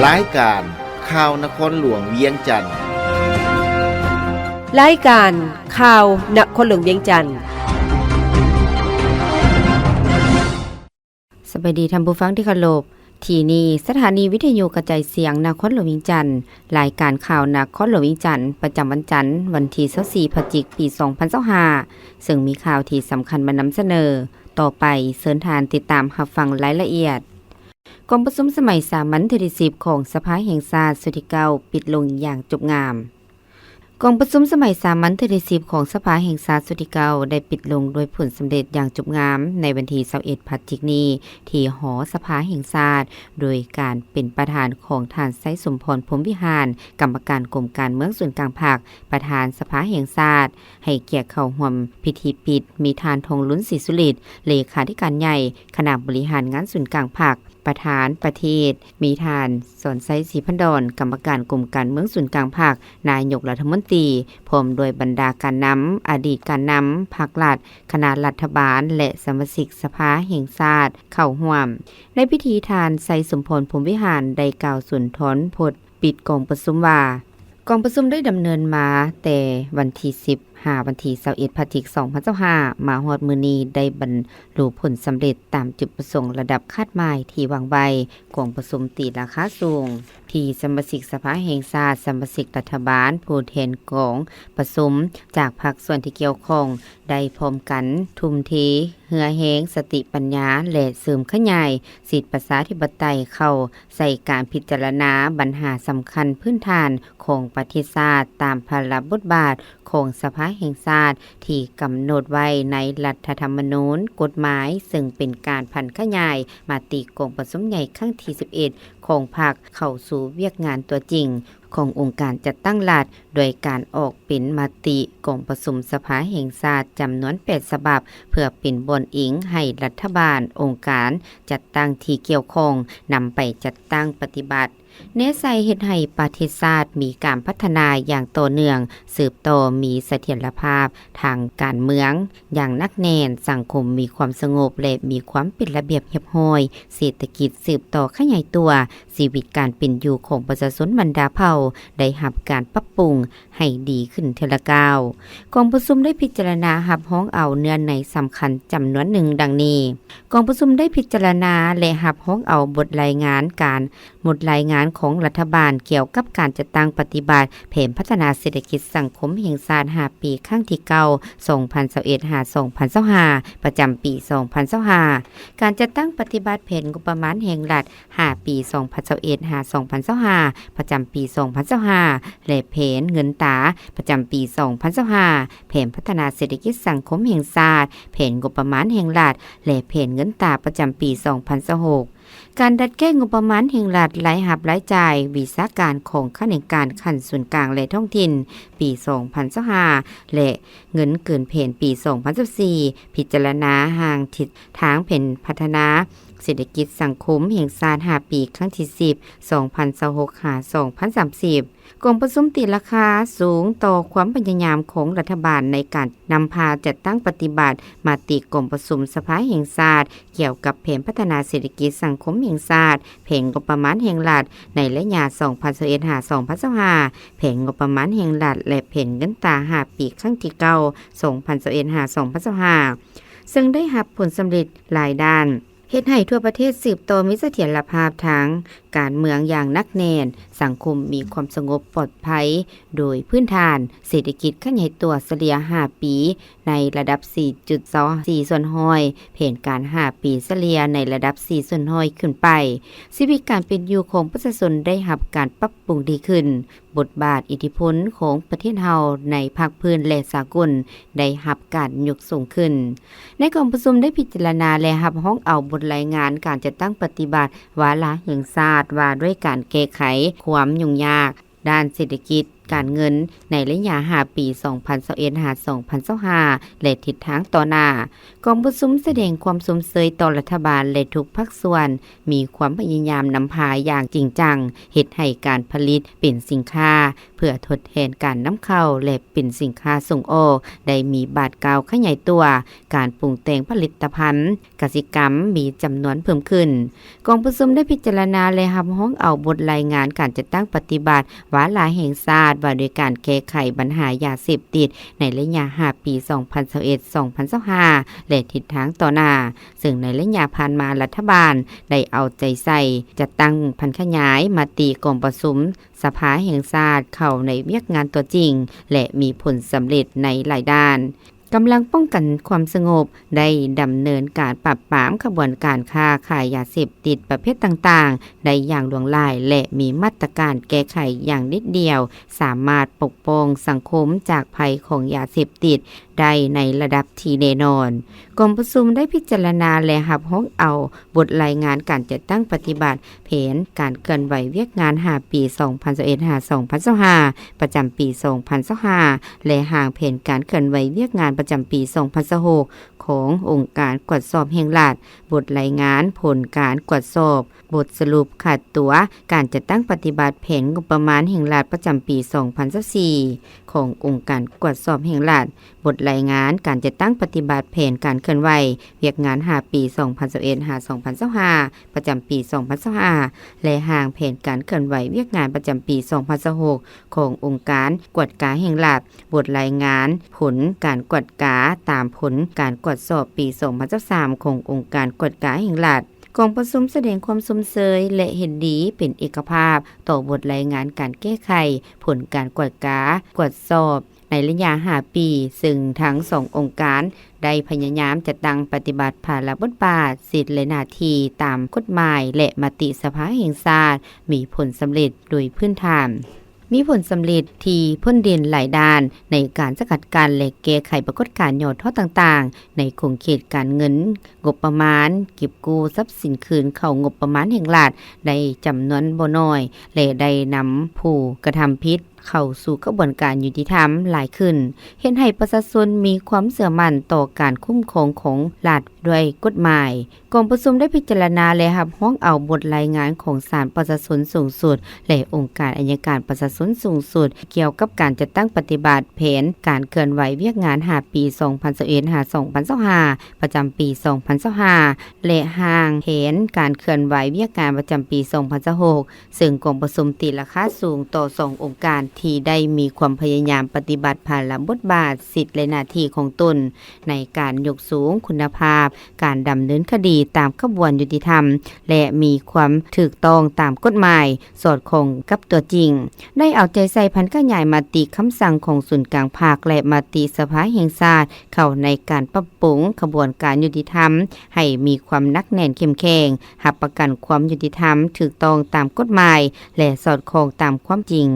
ລາຍການຂ່າວນະຄອນຫຼວງວຽງຈັນ. ລາຍການຂ່າວນະຄອນຫຼວງວຽງຈັນ. ສະບາຍດີທ່ານຜູ້ຟັງທີ່ເຄົາລົບ. ທີ່ນີ້ສະຖານີວິທະຍຸກະຈາຍສຽງນະຄອນຫຼວງວຽງຈັນ. ລາຍການຂ່າວນະຄອນຫຼວງວຽງຈັນ ປະຈຳວັນຈັນ ວັນທີຊາວສີ່ ພະຈິກ ປີສອງພັນຊາວຫ້າ ເຊິ່ງມີຂ່າວທີ່ສຳຄັນມານຳສະເໜີ. ຕໍ່ໄປເຊີນທ່ານຕິດຕາມຮັບຟັງລາຍລະອຽດ. ກອງປະຊຸມສະໄໝສາມັນເທື່ອທີສິບຂອງສະພາແຫ່ງຊາດຊຸດທີເກົ້າ ປິດລົງຢ່າງຈົບງາມ. ກອງປະຊຸມສະໄໝສາມັນເທື່ອທີສິບຂອງສະພາແຫ່ງຊາດຊຸດທີເກົ້າ ໄດ້ປິດລົງດ້ວຍຜົນສຳເລັດຢ່າງຈົບງາມ ໃນວັນທີຊາວເອັດ ພະຈິກນີ້ ທີ່ຫໍສະພາແຫ່ງຊາດ ໂດຍການເປັນປະທານຂອງທ່ານ ໄຊສົມພອນ ພົມວິຫານ ກຳມະການກົມການເມືອງສູນກາງພັກ, ປະທານສະພາແຫ່ງຊາດ. ໃຫ້ກຽດເຂົ້າຮ່ວມພິທີປິດ ມີທ່ານ ທອງລຸນ ສີສຸລິດ ເລຂາທິການໃຫຍ່ຄະນະບໍລິຫານງານສູນກາງພັກ, ປະທານປະເທດ ມີທ່ານ ສອນໄຊ ສີພັນດອນ ກຳມະການກົມການເມືອງສູນກາງພັກ, ນາຍົກລັດຖະມົນຕີ ພ້ອມດ້ວຍບັນດາການນຳ, ອະດີດການນຳພັກລັດ, ຄະນະລັດຖະບານ ແລະ ສະມາຊິກສະພາແຫ່ງຊາດເຂົ້າຮ່ວມ. ໃນພິທີ ທ່ານ ໄຊສົມພອນ ພົມວິຫານ ໄດ້ກ່າວສຸນທອນພົດປິດກອງປະຊຸມວ່າ, ກອງປະຊຸມໄດ້ດຳເນີນມາແຕ່ວັນທີສິບ ຫາວັນທີຊາວເອັດ ພະຈິກ ສອງພັນຊາວຫ້າ ມາຮອດມື້ນີ້ໄດ້ບັນລຸຜົນສຳເລັດຕາມຈຸດປະສົງລະດັບຄາດໝາຍທີ່ວາງໄວ້. ກອງປະຊຸມຕີລາຄາສູງ ທີ່ສະມາຊິກສະພາແຫ່ງຊາດ, ສະມາຊິກລັດຖະບານ, ຜູ້ແທນກອງປະຊຸມຈາກພາກສ່ວນທີ່ກ່ຽວຂ້ອງ ໄດ້ພ້ອມກັນທຸ່ມເທເຫື່ອແຮງ, ສະຕິປັນຍາ ແລະ ເສີມຂະຫຍາຍສິດປະຊາທິປະໄຕເຂົ້າໃສ່ການພິຈາລະນາບັນຫາສຳຄັນພື້ນຖານຂອງປະເທດຊາດ ຕາມພາລະບົດບາດຂອງສະພາແຫ່ງຊາດທີ່ກຳນົດໄວ້ໃນລັດຖະທຳມະນູນ, ກົດໝາຍ, ເຊິ່ງເປັນການຜັນຂະຫຍາຍມະຕິກອງປະຊຸມໃຫຍ່ຄັ້ງທີສິບເອັດ ຂອງພັກເຂົ້າສູ່ວຽກງານຕົວຈິງ ຂອງອົງການຈັດຕັ້ງລັດ ດ້ວຍການອອກເປັນມະຕິກອງປະຊຸມສະພາແຫ່ງຊາດຈຳນວນແປດສະບັບ ເພື່ອເປັນບ່ອນອີງໃຫ້ລັດຖະບານ, ອົງການຈັດຕັ້ງທີ່ກ່ຽວຂ້ອງນຳໄປຈັດຕັ້ງປະຕິບັດ, ແນໃສ່ເຮັດໃຫ້ປະເທດຊາດມີການພັດທະນາຢ່າງຕໍ່ເນື່ອງ, ສືບຕໍ່ມີສະຖຽນລະພາບທາງການເມືອງຢ່າງໜັກແໜ້ນ, ສັງຄົມມີຄວາມສະຫງົບ ແລະ ມີຄວາມເປັນລະບຽບຮຽບຮ້ອຍ, ເສດຖະກິດສືບຕໍ່ຂະຫຍາຍຕົວ, ຊີວິດການເປັນຢູ່ຂອງປະຊາຊົນບັນດາເຜົ່າໄດ້ຮັບການປັບປຸງໃຫ້ດີຂຶ້ນເທື່ອລະກ້າວ. ກອງປະຊຸມໄດ້ພິຈາລະນາຮັບຮອງເອົາເນື້ອໃນສຳຄັນຈຳນວນໜຶ່ງດັ່ງນີ້. ກອງປະຊຸມໄດ້ພິຈາລະນາ ແລະ ຮັບຮອງເອົາບົດລາຍງານການ, ບົດລາຍງານຂອງລັດຖະບານກ່ຽວກັບການຈັດຕັ້ງປະຕິບັດແຜນພັດທະນາເສດຖະກິດສັງຄົມແຫ່ງຊາດຫ້າປີ ຄັ້ງທີເກົ້າ ສອງພັນຊາວເອັດ ຫາ ສອງພັນຊາວຫ້າ ປະຈຳປີສອງພັນຊາວຫ້າ, ການຈັດຕັ້ງປະຕິບັດແຜນງົບປະມານແຫ່ງລັດ ຫ້າປີ ສອງພັນຊາວເອັດ ຫາ ສອງພັນຊາວຫ້າ ປະຈຳປີສອງພັນຊາວຫ້າ ແລະ ແຜນເງິນຕາປະຈຳປີສອງພັນຊາວຫ້າ, ແຜນພັດທະນາເສດຖະກິດສັງຄົມແຫ່ງຊາດ, ແຜນງົບປະມານແຫ່ງລັດ ແລະ ແຜນເງິນຕາປະຈຳປີສອງພັນຊາວຫົກ, ການດັດແກ້ງົບປະມານແຫ່ງລັດ, ລາຍຮັບລາຍຈ່າຍ, ວິຊາການຂອງຂະແໜງການຂັ້ນສູນກາງ ແລະ ທ້ອງຖິ່ນ ປີສອງພັນຊາວຫ້າ ແລະ ເງິນເກີນແຜນປີສອງພັນຊາວສີ່, ພິຈາລະນາຮ່າງທິດທາງແຜນພັດທະນາ ເສດຖະກິດສັງຄົມແຫ່ງຊາດຫ້າປີ ຄັ້ງທີສິບ ສອງພັນຊາວຫົກ ຫາ ສອງພັນສາມສິບ. ກອງປະຊຸມຕີລາຄາສູງຕໍ່ຄວາມພະຍາຍາມຂອງລັດຖະບານໃນການນຳພາຈັດຕັ້ງປະຕິບັດມະຕິກອງປະຊຸມສະພາແຫ່ງຊາດກ່ຽວກັບແຜນພັດທະນາເສດຖະກິດສັງຄົມແຫ່ງຊາດ, ແຜນງົບປະມານແຫ່ງລັດໃນໄລຍະສອງພັນຊາວເອັດ ຫາ ສອງພັນຊາວຫ້າ, ແຜນງົບປະມານແຫ່ງລັດ ແລະ ແຜນເງິນຕາຫ້າປີ ຄັ້ງທີເກົ້າ ສອງພັນຊາວເອັດ ຫາ ສອງພັນຊາວຫ້າ ເຊິ່ງໄດ້ຮັບຜົນສຳເລັດຫຼາຍດ້ານ. ເຮັດໃຫ້ທົ່ວປະເທດສືບຕໍ່ມີສະຖຽນລະພາບທາງການເມືອງຢ່າງໜັກແໜ້ນ, ສັງຄົມມີຄວາມສະຫງົບປອດໄພໂດຍພື້ນຖານ, ເສດຖະກິດຂະຫຍາຍຕົວສະເລ່ຍຫ້າປີໃນລະດັບສີ່ຈຸດສອງສີ່ສ່ວນຮ້ອຍ, ແຜນການຫ້າປີສະເລ່ຍໃນລະດັບສີ່ສ່ວນຮ້ອຍຂຶ້ນໄປ, ຊີວິດການເປັນຢູ່ຂອງປະຊາຊົນໄດ້ຮັບການປັບປຸງດີຂຶ້ນ. ບົດບາດອິດທິພົນຂອງປະເທດເຮົາໃນພາກພື້ນ ແລະ ສາກົນໄດ້ຮັບການຍົກສູງຂຶ້ນ. ໃນກອງປະຊຸມໄດ້ພິຈາລະນາ ແລະ ຮັບຮອງເອົາບົດລາຍງານການຈັດຕັ້ງປະຕິບັດວາລະແຫ່ງຊາດວ່າດ້ວຍການແກ້ໄຂຄວາມຫຍຸ້ງຍາກດ້ານເສດຖະກິດ ການເງິນໃນໄລຍະຫ້າປີ ສອງພັນຊາວເອັດ ຫາ ສອງພັນຊາວຫ້າ ແລະ ທິດທາງຕໍ່ໜ້າ. ກອງປະຊຸມສະແດງຄວາມຊົມເຊີຍຕໍ່ລັດຖະບານ ແລະ ທຸກພາກສ່ວນ ມີຄວາມພະຍາຍາມນຳພາຢ່າງຈິງຈັງ, ເຮັດໃຫ້ການຜະລິດເປັນສິນຄ້າເພື່ອທົດແທນການນຳເຂົ້າ ແລະ ເປັນສິນຄ້າສົ່ງອອກ ໄດ້ມີບາດກ້າວຂະຫຍາຍຕົວ, ການປຸງແຕ່ງຜະລິດຕະພັນກະສິກຳມີຈຳນວນເພີ່ມຂຶ້ນ. ກອງປະຊຸມໄດ້ພິຈາລະນາ ແລະ ຮັບຮອງເອົາບົດລາຍງານການຈັດຕັ້ງປະຕິບັດວາລະແຫ່ງຊາດວ່າດ້ວຍການແກ້ໄຂບັນຫາຢາເສບຕິດໃນໄລຍະຫ້າປີ ສອງພັນຊາວເອັດ ສອງພັນຊາວຫ້າ ແລະ ທິດທາງຕໍ່ໜ້າ, ເຊິ່ງໃນໄລຍະຜ່ານມາລັດຖະບານໄດ້ເອົາໃຈໃສ່ຈັດຕັ້ງຜັນຂະຫຍາຍມະຕິກອງປະຊຸມສະພາແຫ່ງຊາດເຂົ້າໃນວຽກງານຕົວຈິງ ແລະ ມີຜົນສຳເລັດໃນຫຼາຍດ້ານ. ກຳລັງປ້ອງກັນຄວາມສະຫງົບໄດ້ດຳເນີນການປາບປາມຂະບວນການຄ້າຂາຍຢາເສບຕິດປະເພດຕ່າງໆ ໄດ້ຢ່າງຫຼວງຫຼາຍ ແລະ ມີມາດຕະການແກ້ໄຂຢ່າງເດັດດ່ຽວ, ສາມາດປົກປ້ອງສັງຄົມຈາກໄພຂອງຢາເສບຕິດໄດ້ໃນລະດັບທີ່ແນ່ນອນ. ກອງປະຊຸມໄດ້ພິຈາລະນາ ແລະ ຮັບຮອງເອົາບົດລາຍງານການຈັດຕັ້ງປະຕິບັດ ແຜນການເຄື່ອນໄຫວວຽກງານຫ້າປີ ສອງພັນຊາວເອັດ ຫາ ສອງພັນຊາວຫ້າ ປະຈຳປີ ສອງພັນຊາວຫ້າ ແລະ ຮ່າງແຜນການເຄື່ອນໄຫວວຽກງານປະຈຳປີ ສອງພັນຊາວຫົກ ຂອງອົງການກວດສອບແຫ່ງລັດ, ບົດລາຍງານຜົນການກວດສອບ, ບົດສະຫຼຸບຄາດຕົວການຈັດຕັ້ງປະຕິບັດແຜນງົບປະມານແຫ່ງລັດປະຈຳປີ ສອງພັນຊາວສີ່ ຂອງອົງການກວດສອບແຫ່ງລັດ, ບົດລາຍງານການຈັດຕັ້ງປະຕິບັດແຜນການເຄື່ອນໄຫວວຽກງານຫ້າປີ ສອງພັນຊາວເອັດ ຫາ ສອງພັນຊາວຫ້າ ປະຈຳປີ ສອງພັນຊາວຫ້າ ແລະ ຮ່າງແຜນການເຄື່ອນໄຫວວຽກງານປະຈຳປີ ສອງພັນຊາວຫົກ ຂອງອົງການກວດກາແຫ່ງລັດ, ບົດລາຍງານຜົນການກວດກາຕາມຜົນການກວດສອບປີ ສອງພັນຊາວສາມ ຂອງອົງການກວດກາແຫ່ງລັດ. ກອງປະຊຸມສະແດງຄວາມຊົມເຊີຍ ແລະ ເຫັນດີເປັນເອກະພາບຕໍ່ບົດລາຍງານການແກ້ໄຂຜົນການກວດກາ, ກວດສອບ ໃນໄລຍະຫ້າປີ, ເຊິ່ງທັງສອງອົງການໄດ້ພະຍາຍາມຈັດຕັ້ງປະຕິບັດພາລະບົດບາດ, ສິດ ແລະ ໜ້າທີ່ຕາມກົດໝາຍ ແລະ ມະຕິສະພາແຫ່ງຊາດ ມີຜົນສຳເລັດໂດຍພື້ນຖານ. ມີຜົນສຳເລັດທີ່ພົ້ນເດັ່ນຫຼາຍດ້ານໃນການສະກັດກັ້ນ ແລະ ແກ້ໄຂປາກົດການຫຍໍ້ທໍ້ຕ່າງໆ ໃນຂົງເຂດການເງິນ, ງົບປະມານເກັບກູ້ຊັບສິນຄືນເຂົ້າງົບປະມານແຫ່ງລັດໄດ້ຈຳນວນບໍ່ໜ້ອຍ ແລະ ໄດ້ນຳຜູ້ກະທຳຜິດ ເຂົ້າສູ່ຂະບວນການຍຸຕິທຳຫຼາຍຂຶ້ນ, ເຮັດໃຫ້ປະຊາຊົນມີຄວາມເຊື່ອໝັ້ນຕໍ່ການຄຸ້ມຄອງຂອງລັດດ້ວຍກົດໝາຍ. ກອງປະຊຸມໄດ້ພິຈາລະນາ ແລະ ຮັບຮອງເອົາບົດລາຍງານຂອງສານປະຊາຊົນສູງສຸດ ແລະ ອົງການໄອຍະການປະຊາຊົນສູງສຸດ ກ່ຽວກັບການຈັດຕັ້ງປະຕິບັດແຜນການເຄື່ອນໄຫວວຽກງານຫ້າປີ ສອງພັນຊາວເອັດ ຫາ ສອງພັນຊາວຫ້າ ປະຈຳປີ ສອງພັນຊາວຫ້າ ແລະ ຮ່າງແຜນການເຄື່ອນໄຫວວຽກງານປະຈຳປີ ສອງພັນຊາວຫົກ ເຊິ່ງກອງປະຊຸມຕີລາຄາສູງຕໍ່ສອງອົງການທີ່ໄດ້ມີຄວາມພະຍາຍາມປະຕິບັດພາລະບົດບາດ, ສິດ ແລະ ໜ້າທີ່ຂອງຕົນ ໃນການຍົກສູງຄຸນນະພາບການດຳເນີນຄະດີຕາມຂະບວນຍຸຕິທຳ ແລະ ມີຄວາມຖືກຕ້ອງຕາມກົດໝາຍ, ສອດຄ່ອງກັບຕົວຈິງ, ໄດ້ເອົາໃຈໃສ່ຜັນຂະຫຍາຍມະຕິຄຳສັ່ງຂອງສູນກາງພັກ ແລະ ມະຕິສະພາແຫ່ງຊາດ ເຂົ້າໃນການປັບປຸງຂະບວນການຍຸຕິທຳໃຫ້ມີຄວາມໜັກແໜ້ນເຂັ້ມແຂງ, ຮັບປະກັນຄວາມຍຸຕິທຳ, ຖືກຕ້ອງຕາມກົດໝາຍ ແລະ ສອດຄ່ອງຕາມຄວາມຈິງ.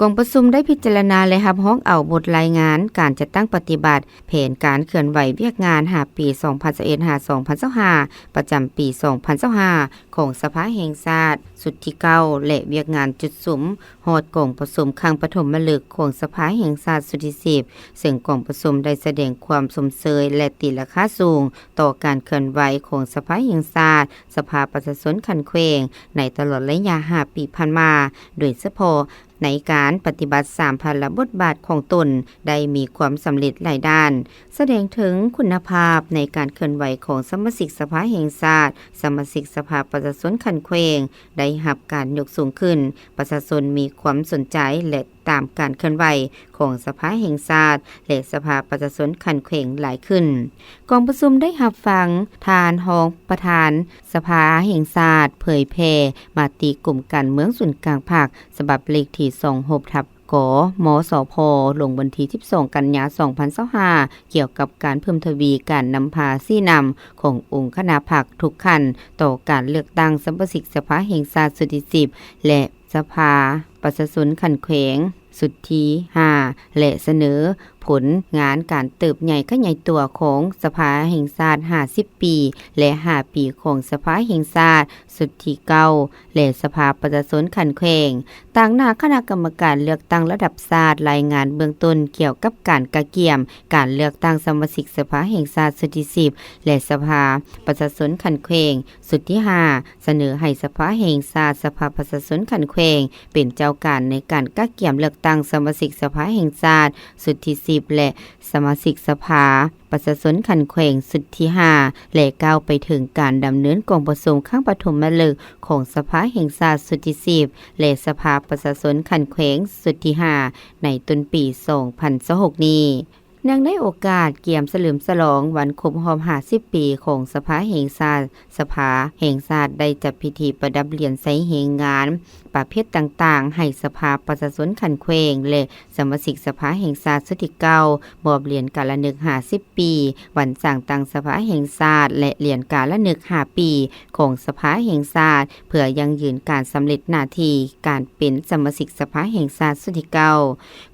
ກອງປະຊຸມໄດ້ພິຈາລະນາ ແລະ ຮັບຮອງເອົາບົດລາຍງານການຈັດຕັ້ງປະຕິບັດແຜນການເຄື່ອນໄຫວວຽກງານຫ້າປີ ສອງພັນຊາວເອັດ ຫາ ສອງພັນຊາວຫ້າ ປະຈຳປີ ສອງພັນຊາວຫ້າ ຂອງສະພາແຫ່ງຊາດຊຸດທີເກົ້າ ແລະ ວຽກງານຈຸດສຸມຮອດກອງປະຊຸມຄັ້ງປະຖົມມະລຶກຂອງສະພາແຫ່ງຊາດຊຸດທີສິບ ເຊິ່ງກອງປະຊຸມໄດ້ສະແດງຄວາມຊົມເຊີຍ ແລະ ຕີລາຄາສູງຕໍ່ການເຄື່ອນໄຫວຂອງສະພາແຫ່ງຊາດ, ສະພາປະຊາຊົນຂັ້ນແຂວງ ໃນຕະຫຼອດໄລຍະຫ້າປີຜ່ານມາ, ໂດຍສະເພາະ ໃນການປະຕິບັດສາມພາລະບົດບາດຂອງຕົນໄດ້ມີຄວາມສຳເລັດຫຼາຍດ້ານ, ສະແດງເຖິງຄຸນນະພາບໃນການເຄື່ອນໄຫວຂອງສະມາຊິກສະພາແຫ່ງຊາດ, ສະມາຊິກສະພາປະຊາຊົນຂັ້ນແຂວງ ໄດ້ຮັບການຍົກສູງຂຶ້ນ, ປະຊາຊົນມີຄວາມສົນໃຈ ແລະ ຕາມການເຄື່ອນໄຫວຂອງສະພາແຫ່ງຊາດ ແລະ ສະພາປະຊາຊົນຂັ້ນແຂວງຫຼາຍຂຶ້ນ. ກອງປະຊຸມໄດ້ຮັບຟັງທ່ານຮອງປະທານສະພາແຫ່ງຊາດເຜີຍແຜ່ມະຕິກົມການເມືອງສູນກາງພັກ ສະບັບເລກທີສອງຫົກ ທັບ ກມສພ ລົງວັນທີສິບສອງ ກັນຍາ ສອງພັນຊາວຫ້າ ກ່ຽວກັບການເພີ່ມທະວີການນຳພາຊີ້ນຳຂອງອົງຄະນະພັກທຸກຂັ້ນຕໍ່ການເລືອກຕັ້ງສະມາຊິກສະພາແຫ່ງຊາດຊຸດທີສິບ ແລະ ສະພາປະຊາຊົນຂັ້ນແຂວງຊຸດທີຫ້າ ແລະ ສະເໜີຜົນງານການເຕີບໃຫຍ່ຂະຫຍາຍຕົວຂອງສະພາແຫ່ງຊາດຫ້າສິບປີ ແລະ ຫ້າປີຂອງສະພາແຫ່ງຊາດຊຸດທີເກົ້າ ແລະ ສະພາປະຊາຊົນຂັ້ນແຂວງ. ຕາງໜ້າຄະນະກຳມະການເລືອກຕັ້ງລະດັບຊາດ ລາຍງານເບື້ອງຕົ້ນກ່ຽວກັບການກະກຽມການເລືອກຕັ້ງສະມາຊິກສະພາແຫ່ງຊາດຊຸດທີສິບ ແລະ ສະພາປະຊາຊົນຂັ້ນແຂວງຊຸດທີຫ້າ ສະເໜີໃຫ້ສະພາແຫ່ງຊາດ ສະພາປະຊາຊົນຂັ້ນແຂວງ ເປັນເຈົ້າການໃນການກະກຽມເລືອກຕັ້ງສະມາຊິກສະພາແຫ່ງຊາດຊຸດທີສິບ ແລະ ສະມາຊິກສະພາ ປະຊາຊົນຂັ້ນແຂວງຊຸດທີຫ້າ ແລະ ກ້າວໄປເຖິງການດຳເນີນກອງປະຊຸມຄັ້ງປະຖົມມະລຶກຂອງສະພາແຫ່ງຊາດຊຸດທີສິບ ແລະ ສະພາປະຊາຊົນຂັ້ນແຂວງຊຸດທີຫ້າ ໃນຕົ້ນປີສອງພັນຊາວຫົກນີ້. ເນື່ອງໃນໂອກາດກຽມສະເຫຼີມສະຫຼອງວັນຄົບຮອບຫ້າສິບປີຂອງສະພາແຫ່ງຊາດ, ສະພາແຫ່ງຊາດໄດ້ຈັດພິທີປະດັບຫຼຽນໃສ່ແຮງງານປະເພດຕ່າງໆ ໃຫ້ສະພາປະຊາຊົນຂັ້ນແຂວງ ແລະ ສະມາຊິກສະພາແຫ່ງຊາດຊຸດທີເກົ້າ ມອບຫຼຽນກາລະນຶກຫ້າສິບປີ ວັນສ້າງຕັ້ງສະພາແຫ່ງຊາດ ແລະ ຫຼຽນກາລະນຶກຫ້າປີຂອງສະພາແຫ່ງຊາດ ເພື່ອຢັ້ງຢືນການສຳເລັດໜ້າທີ່ການເປັນສະມາຊິກສະພາແຫ່ງຊາດຊຸດທີເກົ້າ.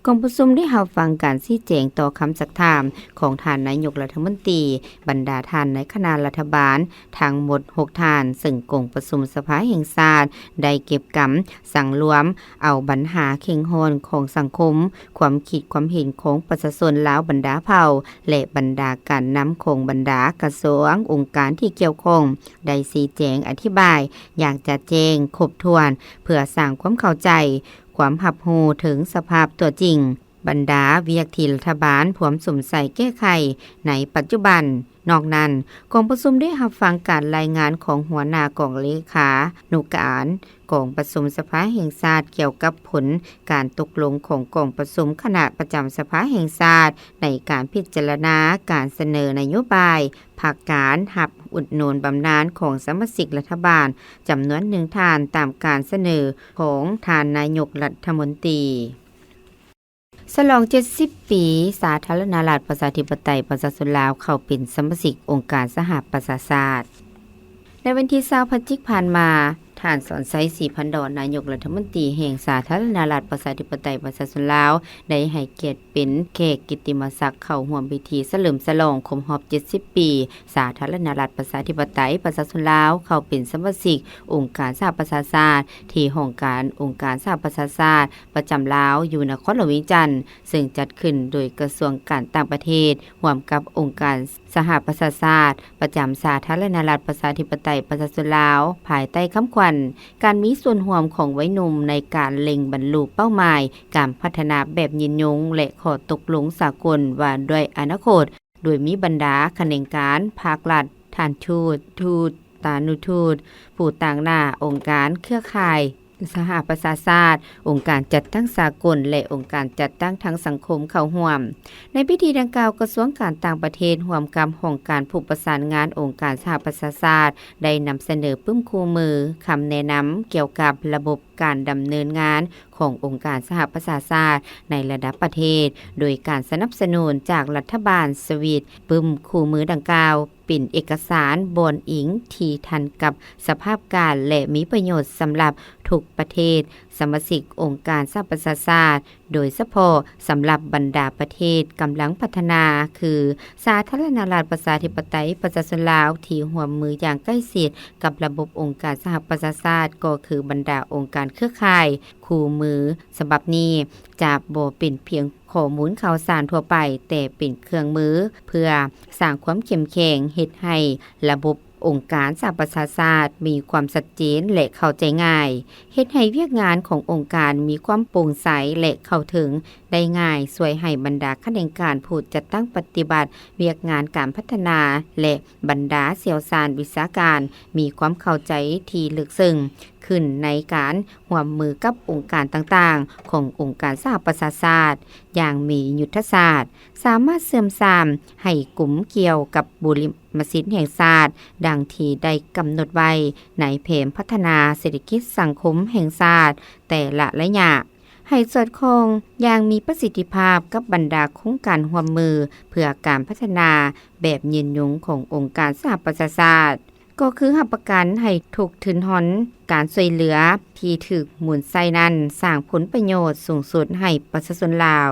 ກອງປະຊຸມໄດ້ຮັບຟັງການຊີ້ແຈງຕໍ່ຄຳຊັກຖາມຂອງທ່ານນາຍົກລັດຖະມົນຕີ, ບັນດາທ່ານໃນຄະນະລັດຖະບານ ທັງໝົດຫົກທ່ານ, ເຊິ່ງກອງປະຊຸມສະພາແຫ່ງຊາດໄດ້ເກັບກຳສັງລວມເອົາບັນຫາເຄັ່ງຮ້ອນຂອງສັງຄົມ, ຄວາມຄິດຄວາມເຫັນຂອງປະຊາຊົນລາວບັນດາເຜົ່າ ແລະ ບັນດາການນຳຂອງບັນດາກະຊວງ, ອົງການທີ່ກ່ຽວຂ້ອງ ໄດ້ຊີ້ແຈງອະທິບາຍຢ່າງຈະແຈ້ງຄົບຖ້ວນ ເພື່ອສ້າງຄວາມເຂົ້າໃຈ, ຄວາມຮັບຮູ້ເຖິງສະພາບຕົວຈິງ ບັນດາວຽກທີ່ລັດຖະບານພວມສຸມໃສ່ແກ້ໄຂໃນປັດຈຸບັນ. ນອກນັ້ນ, ກອງປະຊຸມໄດ້ຮັບຟັງການລາຍງານຂອງຫົວໜ້າກອງເລຂານຸການກອງປະຊຸມສະພາແຫ່ງຊາດ ກ່ຽວກັບຜົນການຕົກລົງຂອງກອງປະຊຸມຄະນະປະຈຳສະພາແຫ່ງຊາດ ໃນການພິຈາລະນາການສະເໜີນະໂຍບາຍພັກການຮັບອຸດໜູນບຳນານຂອງສະມາຊິກລັດຖະບານຈຳນວນໜຶ່ງທ່ານ ຕາມການສະເໜີຂອງທ່ານນາຍົກລັດຖະມົນຕີ. ສະຫຼອງເຈັດສິບປີ ສາທາລະນະລັດປະຊາທິປະໄຕປະຊາຊົນລາວເຂົ້າເປັນສະມາຊິກອົງການສະຫະປະຊາຊາດ. ໃນວັນທີຊາວ ພະຈິກ ຜ່ານມາ, ທ່ານ ສອນໄຊ ສີພັນດອນ ນາຍົກລັດຖະມົນຕີແຫ່ງສາທາລະນະລັດປະຊາທິປະໄຕປະຊາຊົນລາວ ໄດ້ໃຫ້ກຽດເປັນແຂກກິດຕິມະສັກເຂົ້າຮ່ວມພິທີສະເຫຼີມສະຫຼອງຄົບຮອບເຈັດສິບປີ ສາທາລະນະລັດປະຊາທິປະໄຕປະຊາຊົນລາວ ເຂົ້າເປັນສະມາຊິກອົງການສະຫະປະຊາຊາດ ທີ່ຫ້ອງການອົງການສະຫະປະຊາຊາດ ປະຈຳລາວຢູ່ນະຄອນຫຼວງວຽງຈັນ, ເຊິ່ງຈັດຂຶ້ນໂດຍກະຊວງການຕ່າງປະເທດ ຮ່ວມກັບອົງການສະຫະປະຊາຊາດ ປະຈຳສາທາລະນະລັດປະຊາທິປະໄຕປະຊາຊົນລາວ, ພາຍໃຕ້ຄຳຂວັນ ການມີສ່ວນຮ່ວມຂອງໄວໜຸ່ມໃນການເລັ່ງບັນລຸເປົ້າໝາຍການພັດທະນາແບບຍືນຍົງ ແລະ ຂໍ້ຕົກລົງສາກົນວ່າດ້ວຍອະນາຄົດ, ໂດຍມີບັນດາຂະແໜງການ, ພາກລັດ, ທ່ານທູດ, ທູດ, ຕານຸທູດ, ຜູ້ຕາງໜ້າ, ອົງການ, ເຄືອຂ່າຍ, ສະຫະປະຊາຊາດ, ອົງການຈັດຕັ້ງສາກົນ ແລະ ອົງການຈັດຕັ້ງທາງສັງຄົມເຂົ້າຮ່ວມ. ໃນພິທີດັ່ງກ່າວ, ກະຊວງການຕ່າງປະເທດ ຮ່ວມກັບຫ້ອງການຜູ້ປະສານງານອົງການສະຫະປະຊາຊາດ ໄດ້ນຳສະເໜີປຶ້ມຄູ່ມື, ຄຳແນະນຳກ່ຽວກັບລະບົບການດຳເນີນງານຂອງອົງການສະຫະປະຊາຊາດໃນລະດັບປະເທດ, ໂດຍການສະໜັບສະໜູນຈາກລັດຖະບານສະວິດ. ປຶ້ມຄູ່ມືດັ່ງກ່າວ ເປັນເອກະສານບ່ອນອີງທີ່ທັນກັບສະພາບການ ແລະ ມີປະໂຫຍດສຳລັບທຸກປະເທດສະມາຊິກອົງການສະຫະປະຊາຊາດ, ໂດຍສະເພາະສຳລັບບັນດາປະເທດກຳລັງພັດທະນາ ຄື ສາທາລະນະລັດປະຊາທິປະໄຕປະຊາຊົນລາວ ທີ່ຮ່ວມມືຢ່າງໃກ້ຊິດກັບລະບົບອົງການສະຫະປະຊາຊາດ ກໍຄືບັນດາອົງການເຄືອຂ່າຍ. ຄູ່ມືສະບັບນີ້ຈະບໍ່ເປັນພຽງ ຂໍ້ມູນຂ່າວສານທົ່ວໄປ, ແຕ່ເປັນເຄື່ອງມືເພື່ອສ້າງຄວາມເຂັ້ມແຂງ, ເຮັດໃຫ້ລະບົບອົງການສະຫະປະຊາຊາດມີຄວາມຊັດເຈນ ແລະ ເຂົ້າໃຈງ່າຍ, ເຮັດໃຫ້ວຽກງານຂອງອົງການມີຄວາມໂປ່ງໃສ ແລະ ເຂົ້າເຖິງໄດ້ງ່າຍ, ຊ່ວຍໃຫ້ບັນດາຂະແໜງການຜູ້ຈັດຕັ້ງປະຕິບັດວຽກງານການພັດທະນາ ແລະ ບັນດາຊ່ຽວຊານວິຊາການມີຄວາມເຂົ້າໃຈທີ່ເລິກເຊິ່ງຂຶ້ນໃນການຮ່ວມມືກັບອົງການຕ່າງໆຂອງອົງການສະຫະປະຊາຊາດຢ່າງມີຍຸດທະສາດ, ສາມາດເຊື່ອມສາມໃຫ້ກຸ່ມກ່ຽວກັບບຸລິມະສິດແຫ່ງຊາດ ດັ່ງທີ່ໄດ້ກຳນົດໄວ້ໃນແຜນພັດທະນາເສດຖະກິດສັງຄົມແຫ່ງຊາດແຕ່ລະໄລຍະ ໃຫ້ສອດຄ່ອງຢ່າງມີປະສິດທິພາບກັບບັນດາໂຄງການຮ່ວມມືເພື່ອການພັດທະນາແບບຍືນຍົງຂອງອົງການສະຫະປະຊາຊາດ. ກໍຄືຮັບປະກັນໃຫ້ທຸກທຶນຮອນການຊ່ວຍເຫຼືອທີ່ຖືກໝູນໃຊ້ນັ້ນ ສ້າງຜົນປະໂຫຍດສູງສຸດໃຫ້ປະຊາຊົນລາວ.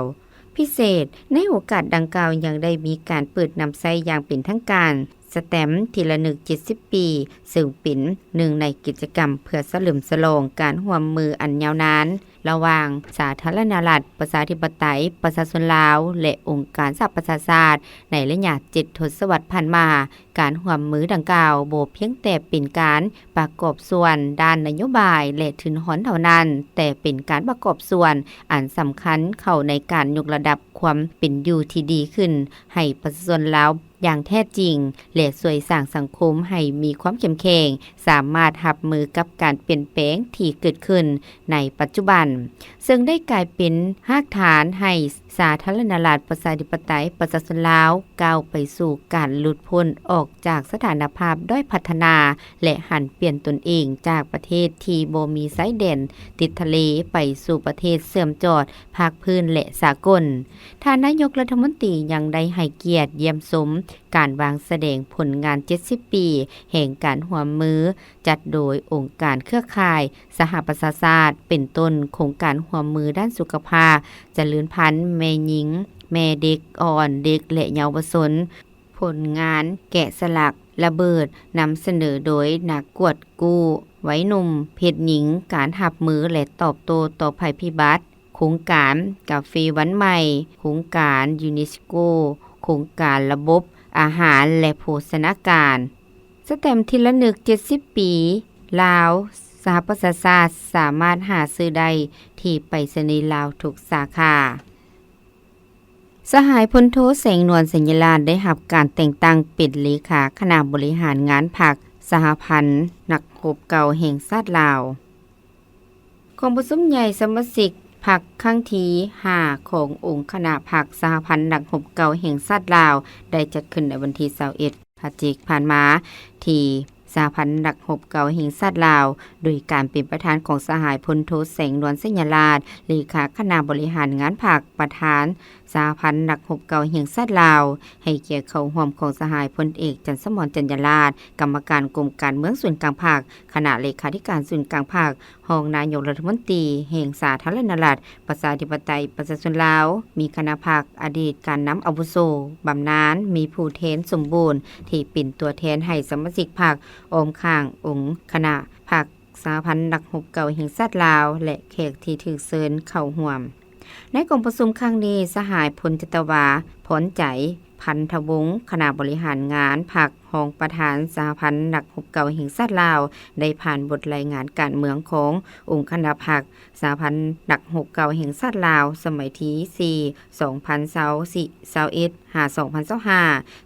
ພິເສດ, ໃນໂອກາດດັ່ງກ່າວຍັງໄດ້ມີການເປີດນຳໃຊ້ຢ່າງເປັນທາງການສະແຕັມທີ່ລະນຶກເຈັດສິບປີ, ເຊິ່ງເປັນໜຶ່ງໃນກິດຈະກຳເພື່ອສະເຫຼີມສະຫຼອງການຮ່ວມມືອັນຍາວນານ ລະຫວ່າງສາທາລະນະລັດ ປະຊາທິປະໄຕ ປະຊາຊົນລາວ ແລະ ອົງການສະຫະປະຊາຊາດ ໃນໄລຍະເຈັດທົດສະວັດຜ່ານມາ. ການຮ່ວມມືດັ່ງກ່າວບໍ່ພຽງແຕ່ເປັນການປະກອບສ່ວນດ້ານນະໂຍບາຍ ແລະ ທຶນຮອນເທົ່ານັ້ນ, ແຕ່ເປັນການປະກອບສ່ວນອັນສຳຄັນເຂົ້າໃນການຍົກລະດັບຄວາມເປັນຢູ່ທີ່ດີຂຶ້ນໃຫ້ປະຊາຊົນລາວຢ່າງແທ້ຈິງ ແລະ ຊ່ວຍສ້າງສັງຄົມໃຫ້ມີຄວາມເຂັ້ມແຂງ, ສາມາດຮັບມືກັບການປ່ຽນແປງທີ່ເກີດຂຶ້ນໃນປັດຈຸບັນ, ເຊິ່ງໄດ້ກາຍເປັນຮາກຖານໃຫ້ສາທາລະນະລັດ ປະຊາທິປະໄຕ ປະຊາຊົນລາວ ກ້າວໄປສູ່ການຫຼຸດພົ້ນອອກຈາກສະຖານະພາບດ້ອຍພັດທະນາ ແລະ ຫັນປ່ຽນຕົນເອງຈາກປະເທດທີ່ບໍ່ມີຊາຍແດນຕິດທະເລ ໄປສູ່ປະເທດເຊື່ອມຈອດພາກພື້ນ ແລະ ສາກົນ. ທ່ານນາຍົກລັດຖະມົນຕີຍັງໄດ້ໃຫ້ກຽດຢ້ຽມຊົມການວາງສະແດງຜົນງານເຈັດສິບປີແຫ່ງການຮ່ວມມື ຈັດໂດຍອົງການເຄືອຂ່າຍສະຫະປະຊາຊາດ ເປັນຕົ້ນໂຄງການຮ່ວມມືດ້ານສຸຂະພາບ, ຈະເລີນພັນແມ່ຍິງ, ແມ່ເດັກອ່ອນ, ເດັກ ແລະ ເຍົາວະຊົນ, ຜົນງານແກະສະຫຼັກ, ລະເບີດ, ນຳສະເໜີໂດຍນັກກວດກູ້ໄວໜຸ່ມເພດຍິງ, ການຮັບມື ແລະ ຕອບໂຕ້ຕໍ່ໄພພິບັດ, ໂຄງການກາເຟວັນໃໝ່, ໂຄງການຢູເນສໂກ, ໂຄງການລະບົບອາຫານ ແລະ ໂພຊະນາການ. ສະແຕັມທີ່ລະນຶກເຈັດສິບປີລາວ ສະຫະປະຊາຊາດ ສາມາດຫາຊື້ໄດ້ທີ່ໄປສະນີລາວທຸກສາຂາ. ສະຫາຍພົນໂທ ແສງນວນ ໄຊຍະລາດ ໄດ້ຮັບການແຕ່ງຕັ້ງເປັນເລຂາຄະນະບໍລິຫານງານພັກສະຫະພັນນັກຮົບເກົ່າແຫ່ງຊາດລາວ. ກອງປະຊຸມໃຫຍ່ສະມາຊິກພັກຄັ້ງທີຫ້າຂອງອົງຄະນະພັກສະຫະພັນນັກຮົບເກົ່າແຫ່ງຊາດລາວ ໄດ້ຈັດຂຶ້ນໃນວັນທີຊາວເອັດ ພະຈິກຜ່ານມາ ທີ່ສະຫະພັນນັກຮົບເກົ່າແຫ່ງຊາດລາວ ໂດຍການເປັນປະທານຂອງສະຫາຍພົນໂທ ແສງນວນ ໄຊຍະລາດ ເລຂາຄະນະບໍລິຫານງານພັກ, ປະທານສະຫະພັນນັກຮົບເກົ່າແຫ່ງຊາດລາວ, ໃຫ້ກຽດເຂົ້າຮ່ວມຂອງສະຫາຍພົນເອກ ຈັນສະໝອນ ຈັນຍາລາດ ກຳມະການກົມການເມືອງສູນກາງພັກ, ຄະນະເລຂາທິການສູນກາງພັກ, ຮອງນາຍົກລັດຖະມົນຕີແຫ່ງສາທາລະນະລັດ ປະຊາທິປະໄຕ ປະຊາຊົນລາວ, ມີຄະນະພັກ, ອະດີດການນຳອາວຸໂສ, ບຳນານ, ມີຜູ້ແທນສົມບູນທີ່ເປັນຕົວແທນໃຫ້ສະມາຊິກພັກ, ອ້ອມຂ້າງອົງຄະນະພັກສະຫະພັນນັກຮົບເກົ່າແຫ່ງຊາດລາວ ແລະ ແຂກທີ່ຖືກເຊີນເຂົ້າຮ່ວມ. ໃນກອງປະຊຸມຄັ້ງນີ້, ສະຫາຍ ພົນຈັດຕະວາ ພອນໃຈ ພັນທະວົງ, ຄະນະບໍລິຫານງານພັກ, ຮອງປະທານສະຫະພັນນັກຮົບເກົ່າແຫ່ງຊາດລາວ ໄດ້ຜ່ານບົດລາຍງານການເມືອງຂອງອົງຄະນະພັກສະຫະພັນນັກຮົບເກົ່າແຫ່ງຊາດລາວ ສະໄໝທີສີ່ ສອງພັນຊາວສີ່ ຊາວເອັດ ຫາ ສອງພັນຊາວຫ້າ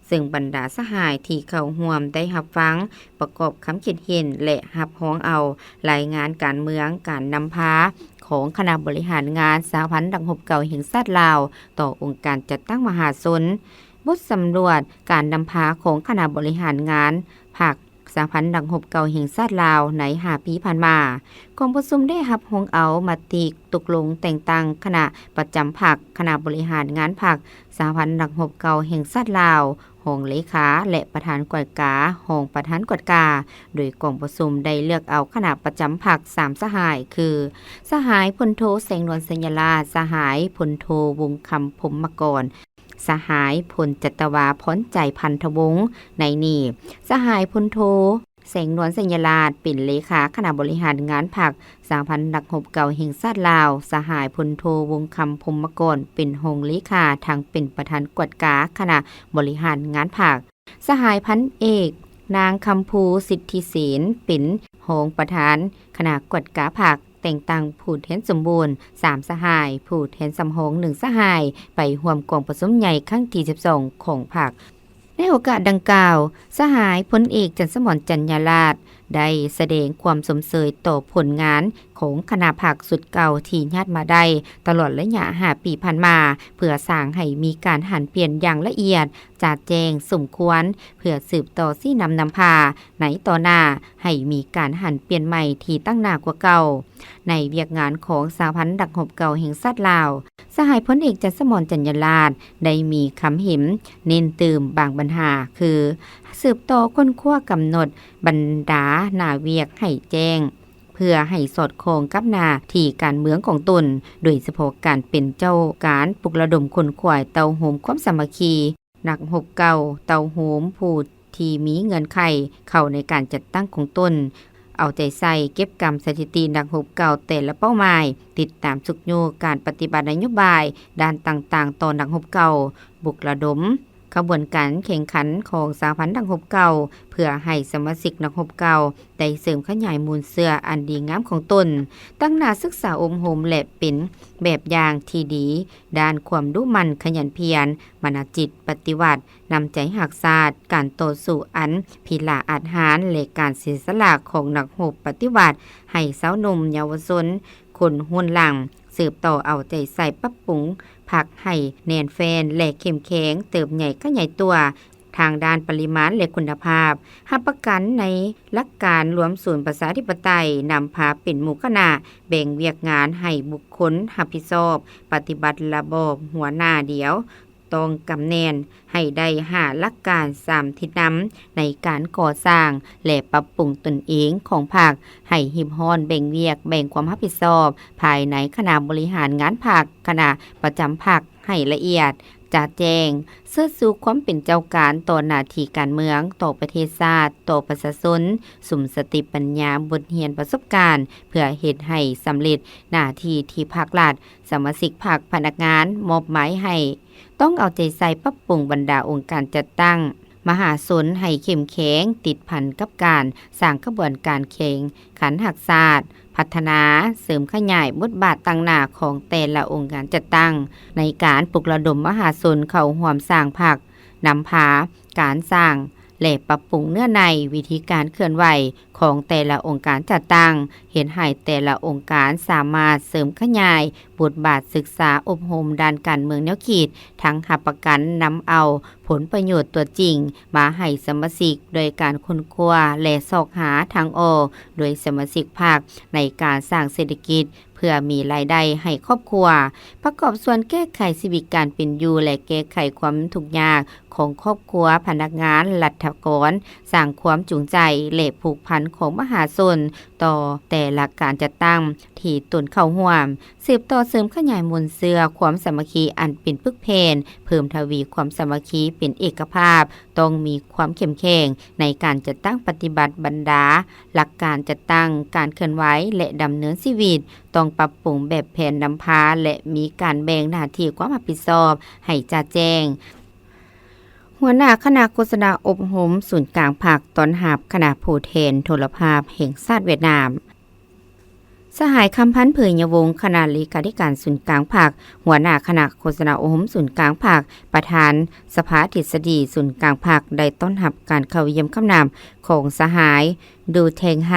ເຊິ່ງບັນດາສະຫາຍທີ່ເຂົ້າຮ່ວມໄດ້ຮັບຟັງ, ປະກອບຄຳຄິດເຫັນ ແລະ ຮັບຮອງເອົາລາຍງານການເມືອງ, ການນຳພາຂອງຄະນະບໍລິຫານງານສະຫະພັນນັກຮົບເກົ່າແຫ່ງຊາດລາວ ຕໍ່ອົງການຈັດຕັ້ງມະຫາຊົນ, ບົດສຳຫຼວດການນຳພາຂອງຄະນະບໍລິຫານງານພັກສະຫະພັນນັກຮົບເກົ່າແຫ່ງຊາດລາວໃນຫ້າປີຜ່ານມາ. ກອງປະຊຸມໄດ້ຮັບຮອງເອົາມະຕິຕົກລົງແຕ່ງຕັ້ງຄະນະປະຈຳພັກ, ຄະນະບໍລິຫານງານພັກສະຫະພັນນັກຮົບເກົ່າແຫ່ງຊາດລາວ, ຮອງເລຂາ ແລະ ປະທານກວດກາ, ຮອງປະທານກວດກາ, ໂດຍກອງປະຊຸມໄດ້ເລືອກເອົາຄະນະປະຈຳພັກສາມສະຫາຍ ຄື ສະຫາຍພົນໂທ ແສງນວນ ໄຊຍະລາດ, ສະຫາຍພົນໂທ ວົງຄຳ ພົມມະກອນ, ສະຫາຍພົນຈັດຕະວາ ພອນໃຈ ພັນທະວົງ. ໃນນີ້, ສະຫາຍພົນໂທ ແສງນວນ ໄຊຍະລາດ ເປັນເລຂາຄະນະບໍລິຫານງານພັກສະຫະພັນນັກຮົບເກົ່າແຫ່ງຊາດລາວ, ສະຫາຍພົນໂທ ວົງຄຳ ພົມມະກອນ ເປັນຮອງເລຂາ ທັງເປັນປະທານກວດກາຄະນະບໍລິຫານງານພັກ, ສະຫາຍພັນເອກ ນາງ ຄຳພູ ສິດທິເສນ ເປັນຮອງປະທານຄະນະກວດກາພັກ, ແຕ່ງຕັ້ງຜູ້ແທນສົມບູນສາມສະຫາຍ, ຜູ້ແທນສຳຮອງໜຶ່ງສະຫາຍ ໄປຮ່ວມກອງປະຊຸມໃຫຍ່ຄັ້ງທີສິບສອງຂອງພັກ. ໃນໂອກາດດັ່ງກ່າວ, ສະຫາຍພົນເອກ ຈັນສະໝອນ ຈັນຍາລາດ ໄດ້ສະແດງຄວາມຊົມເຊີຍຕໍ່ຜົນງານຂອງຄະນະພັກຊຸດເກົ່າທີ່ຍາດມາໄດ້ຕະຫຼອດໄລຍະຫ້າປີຜ່ານມາ, ເພື່ອສ້າງໃຫ້ມີການຫັນປ່ຽນຢ່າງລະອຽດ, ຈະແຈ້ງສົມຄວນ ເພື່ອສືບຕໍ່ຊີ້ນຳນຳພາໃນຕໍ່ໜ້າ ໃຫ້ມີການຫັນປ່ຽນໃໝ່ທີ່ຕັ້ງໜ້າກວ່າເກົ່າ. ໃນວຽກງານຂອງສະຫະພັນນັກຮົບເກົ່າແຫ່ງຊາດລາວ, ສະຫາຍພົນເອກ ຈັນສະໝອນ ຈັນຍາລາດ ໄດ້ມີຄຳເຫັນເນັ້ນຕື່ມບາງບັນຫາ ຄື ສືບຕໍ່ຄົ້ນຄວ້າກຳນົດບັນດາໜ້າວຽກໃຫ້ແຈ້ງ ເພື່ອໃຫ້ສອດຄ່ອງກັບໜ້າທີ່ການເມືອງຂອງຕົນ, ໂດຍສະເພາະການເປັນເຈົ້າການປຸກລະດົມຂົນຂວາຍເຕົ້າໂຮມຄວາມສາມັກຄີ ນັກຮົບເກົ່າເຕົ້າໂຮມຜູ້ທີ່ມີເງື່ອນໄຂເຂົ້າໃນການຈັດຕັ້ງຂອງຕົນ, ເອົາໃຈໃສ່ເກັບກຳສະຖິຕິນັກຮົບເກົ່າແຕ່ລະເປົ້າໝາຍ, ຕິດຕາມຊຸກຍູ້ການປະຕິບັດນະໂຍບາຍດ້ານຕ່າງໆຕໍ່ນັກຮົບເກົ່າ, ປຸກລະດົມຂະບວນການແຂ່ງຂັນຂອງສະຫະພັນນັກຮົບເກົ່າ ເພື່ອໃຫ້ສະມາຊິກນັກຮົບເກົ່າໄດ້ເສີມຂະຫຍາຍມູນເຊື້ອອັນດີງາມຂອງຕົນ, ຕັ້ງໜ້າສຶກສາອົບຮົມ ແລະ ເປັນແບບຢ່າງທີ່ດີດ້ານຄວາມດຸໝັ່ນ, ຂະຫຍັນພຽນ, ມານະຈິດປະຕິວັດ, ນ້ຳໃຈຮັກຊາດ, ການຕໍ່ສູ້ອັນພິລະອາດຫານ ແລະ ການເສຍສະຫຼະຂອງນັກຮົບປະຕິວັດ ໃຫ້ຊາວໜຸ່ມເຍົາວະຊົນຄົນຮຸ່ນຫຼັງ ສືບຕໍ່ເອົາໃຈໃສ່ປັບປຸງພັກໃຫ້ແໜ້ນແຟ້ນ ແລະ ເຂັ້ມແຂງ, ເຕີບໃຫຍ່ຂະຫຍາຍຕົວທາງດ້ານປະລິມານ ແລະ ຄຸນນະພາບ, ຮັບປະກັນໃນຫຼັກການລວມສູນປະຊາທິປະໄຕ, ນຳພາເປັນໝູ່ຄະນະ, ແບ່ງວຽກງານໃຫ້ບຸກຄົນຮັບຜິດຊອບ, ປະຕິບັດລະບອບຫົວໜ້າດຽວ ຕ້ອງກຳແໜ້ນໃຫ້ໄດ້ຫ້າຫຼັກການສາມທິດນຳໃນການກໍ່ສ້າງ ແລະ ປັບປຸງຕົນເອງຂອງພັກ ໃຫ້ຮີບຮ້ອນແບ່ງວຽກແບ່ງຄວາມຮັບຜິດຊອບພາຍໃນຄະນະບໍລິຫານງານພັກ, ຄະນະປະຈຳພັກໃຫ້ລະອຽດ, ຈະແຈ້ງ, ເຊີດຊູຄວາມເປັນເຈົ້າການຕໍ່ໜ້າທີ່ການເມືອງ, ຕໍ່ປະເທດຊາດ, ຕໍ່ປະຊາຊົນ, ສຸມສະຕິປັນຍາ, ບົດຮຽນປະສົບການ ເພື່ອເຮັດໃຫ້ສຳເລັດໜ້າທີ່ທີ່ພັກລັດ, ສະມາຊິກພັກ, ພະນັກງານມອບໝາຍໃຫ້. ຕ້ອງເອົາໃຈໃສ່ປັບປຸງບັນດາອົງການຈັດຕັ້ງມະຫາຊົນໃຫ້ເຂັ້ມແຂງ, ຕິດພັນກັບການສ້າງຂະບວນການແຂ່ງຂັນຮັກຊາດ, ພັດທະນາ, ເສີມຂະຫຍາຍບົດບາດຕັ້ງໜ້າຂອງແຕ່ລະອົງການຈັດຕັ້ງ ໃນການປຸກລະດົມມະຫາຊົນເຂົ້າຮ່ວມສ້າງພັກ, ນຳພາການສ້າງ ແລະ ປັບປຸງເນື້ອໃນ, ວິທີການເຄື່ອນໄຫວຂອງແຕ່ລະອົງການຈັດຕັ້ງ, ເຮັດໃຫ້ແຕ່ລະອົງການສາມາດເສີມຂະຫຍາຍບົດບາດສຶກສາອົບຮົມດ້ານການເມືອງແນວຄິດ, ທັງຮັບປະກັນນຳເອົາຜົນປະໂຫຍດຕົວຈິງມາໃຫ້ສະມາຊິກ ດ້ວຍການຄົ້ນຄວ້າ ແລະ ຊອກຫາທາງອອກ ໂດຍສະມາຊິກພັກ ໃນການສ້າງເສດຖະກິດ ເພື່ອມີລາຍໄດ້ໃຫ້ຄອບຄົວ, ປະກອບສ່ວນແກ້ໄຂຊີວິດການເປັນຢູ່ ແລະ ແກ້ໄຂຄວາມທຸກຍາກຂອງຄອບຄົວພະນັກງານລັດຖະກອນ, ສ້າງຄວາມຈູງໃຈ ແລະ ຜູກພັນຂອງມະຫາຊົນຕໍ່ແຕ່ລະການຈັດຕັ້ງທີ່ຕົນເຂົ້າຮ່ວມ, ສືບຕໍ່ເສີມຂະຫຍາຍມູນເຊື້ອຄວາມສາມັກຄີອັນເປັນປຶກແຜ່ນ, ເພີ່ມທະວີຄວາມສາມັກຄີເປັນເອກະພາບ, ຕ້ອງມີຄວາມເຂັ້ມແຂງໃນການຈັດຕັ້ງປະຕິບັດບັນດາ ຫຼັກການຈັດຕັ້ງການເຄື່ອນໄຫວ ແລະ ດຳເນີນຊີວິດ, ຕ້ອງປັບປຸງແບບແຜນນຳພາ ແລະ ມີການແບ່ງໜ້າທີ່ຄວາມຮັບຜິດຊອບໃຫ້ຈະແຈ້ງ. ຫົວໜ້າຄະນະໂຄສະນາອົບຮົມສູນກາງພັກ ຕ້ອນຮັບຄະນະຜູ້ແທນໂທລະພາບແຫ່ງຊາດຫວຽດນາມ. ສະຫາຍ ຄຳພັນ ເຜີຍຍະວົງ ຄະນະເລຂາທິການສູນກາງພັກ, ຫົວໜ້າຄະນະໂຄສະນາອົບຮົມສູນກາງພັກ, ປະທານສະພາທິດສະດີສູນກາງພັກ ໄດ້ຕ້ອນຮັບການເຂົ້າຢ້ຽມຂາມນາມຂອງສະຫາຍ ດູ ແທງໄຮ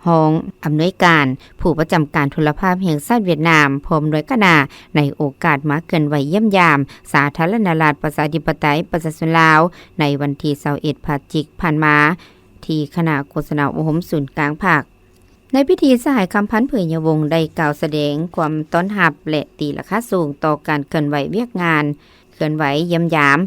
ຮອງອຳນວຍການຜູ້ປະຈຳການໂທລະພາບແຫ່ງຊາດຫວຽດນາມ ພ້ອມດ້ວຍຄະນະ ໃນໂອກາດມາເຄື່ອນໄຫວຢ້ຽມຢາມສາທາລະນະລັດ ປະຊາທິປະໄຕ ປະຊາຊົນລາວ ໃນວັນທີຊາວເອັດ ພະຈິກ ຜ່ານມາ ທີ່ຄະນະໂຄສະນາອົບຮົມສູນກາງພັກ. ໃນພິທີ, ສະຫາຍ ຄຳພັນ ເຜີຍຍະວົງ ໄດ້ກ່າວສະແດງຄວາມຕ້ອນຮັບ ແລະ ຕີລາຄາສູງຕໍ່ການເຄື່ອນໄຫວວຽກງານ ເຄື່ອນໄຫວຢ້ຽມຢາມ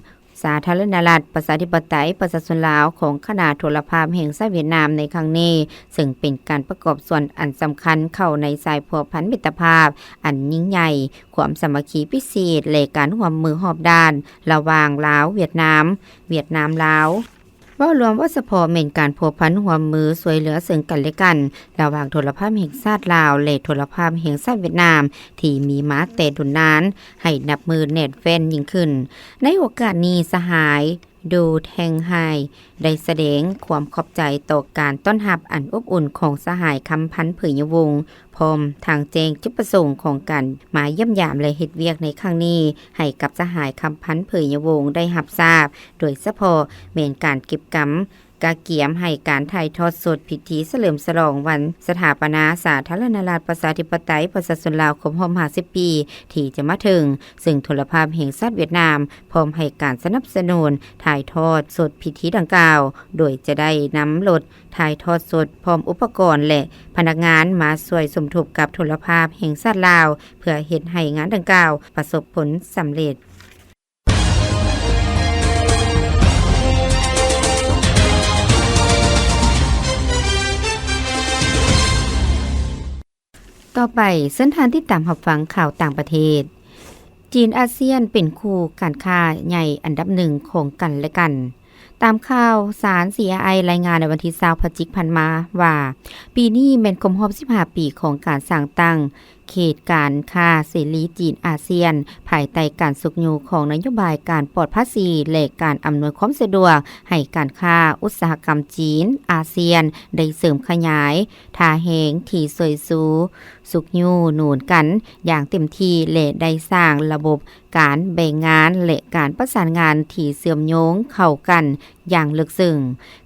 ສາທາລະນະລັດ ປະຊາທິປະໄຕ ປະຊາຊົນລາວ ຂອງຄະນະໂທລະພາບແຫ່ງຊາດຫວຽດນາມໃນຄັ້ງນີ້, ເຊິ່ງເປັນການປະກອບສ່ວນອັນສຳຄັນເຂົ້າໃນສາຍພົວພັນມິດຕະພາບອັນຍິ່ງໃຫຍ່, ຄວາມສາມັກຄີພິເສດ ແລະ ການຮ່ວມມືຮອບດ້ານລະຫວ່າງລາວ-ຫວຽດນາມ, ຫວຽດນາມ-ລາວ. ເວົ້າລວມ, ເວົ້າສະເພາະແມ່ນການພົວພັນຮ່ວມມືຊ່ວຍເຫຼືອເຊິ່ງກັນແລະກັນ ລະຫວ່າງໂທລະພາບແຫ່ງຊາດລາວ ແລະ ໂທລະພາບແຫ່ງຊາດຫວຽດນາມ ທີ່ມີມາແຕ່ດົນນານ ໃຫ້ນັບມື້ແໜ້ນແຟ້ນຍິ່ງຂຶ້ນ. ໃນໂອກາດນີ້, ສະຫາຍ ດູ ແທງໄຮ ໄດ້ສະແດງຄວາມຂອບໃຈຕໍ່ການຕ້ອນຮັບອັນອົບອຸ່ນຂອງສະຫາຍ ຄຳພັນ ເຜີຍຍະວົງ, ພ້ອມທັງແຈ້ງຈຸດປະສົງຂອງການມາຢ້ຽມຢາມ ແລະ ເຮັດວຽກໃນຄັ້ງນີ້ ໃຫ້ກັບສະຫາຍ ຄຳພັນ ເຜີຍຍະວົງ ໄດ້ຮັບຊາບ, ໂດຍສະເພາະແມ່ນການເກັບກຳ ກະກຽມໃຫ້ການຖ່າຍທອດສົດພິທີສະເຫຼີມສະຫຼອງວັນສະຖາປະນາສາທາລະນະລັດ ປະຊາທິປະໄຕ ປະຊາຊົນລາວ ຄົບຮອບຫ້າສິບປີ ທີ່ຈະມາເຖິງ, ເຊິ່ງໂທລະພາບແຫ່ງຊາດຫວຽດນາມ ພ້ອມໃຫ້ການສະໜັບສະໜູນຖ່າຍທອດສົດພິທີດັ່ງກ່າວ, ໂດຍຈະໄດ້ນຳລົດຖ່າຍທອດສົດພ້ອມອຸປະກອນ ແລະ ພະນັກງານມາຊ່ວຍສົມທົບກັບໂທລະພາບແຫ່ງຊາດລາວ ເພື່ອເຮັດໃຫ້ງານດັ່ງກ່າວປະສົບຜົນສຳເລັດ. ຕໍ່ໄປ, ເຊີນທ່ານຕິດຕາມຮັບຟັງຂ່າວຕ່າງປະເທດ. ຈີນອາຊຽນເປັນຄູ່ການຄ້າໃຫຍ່ອັນດັບໜຶ່ງຂອງກັນແລະກັນ. ຕາມຂ່າວສານ ຊີອາຍໄອ ລາຍງານໃນວັນທີຊາວ ພະຈິກ ຜ່ານມາວ່າ, ປີນີ້ແມ່ນຄົບຮອບສິບຫ້າປີຂອງການສ້າງຕັ້ງເຂດການຄ້າເສລີຈີນອາຊຽນ, ພາຍໃຕ້ການຊຸກຍູ້ຂອງນະໂຍບາຍການປອດພາສີ ແລະ ການອຳນວຍຄວາມສະດວກໃຫ້ການຄ້າອຸດສາຫະກຳຈີນອາຊຽນໄດ້ເສີມຂະຫຍາຍທ່າແຮງທີ່ຊ່ວຍຊູ ຊຸກຍູ້ໜູນກັນຢ່າງເຕັມທີ່ ແລະ ໄດ້ສ້າງລະບົບການແບ່ງງານ ແລະ ການປະສານງານທີ່ເຊື່ອມໂຍງເຂົ້າກັນຢ່າງເລິກເຊິ່ງ.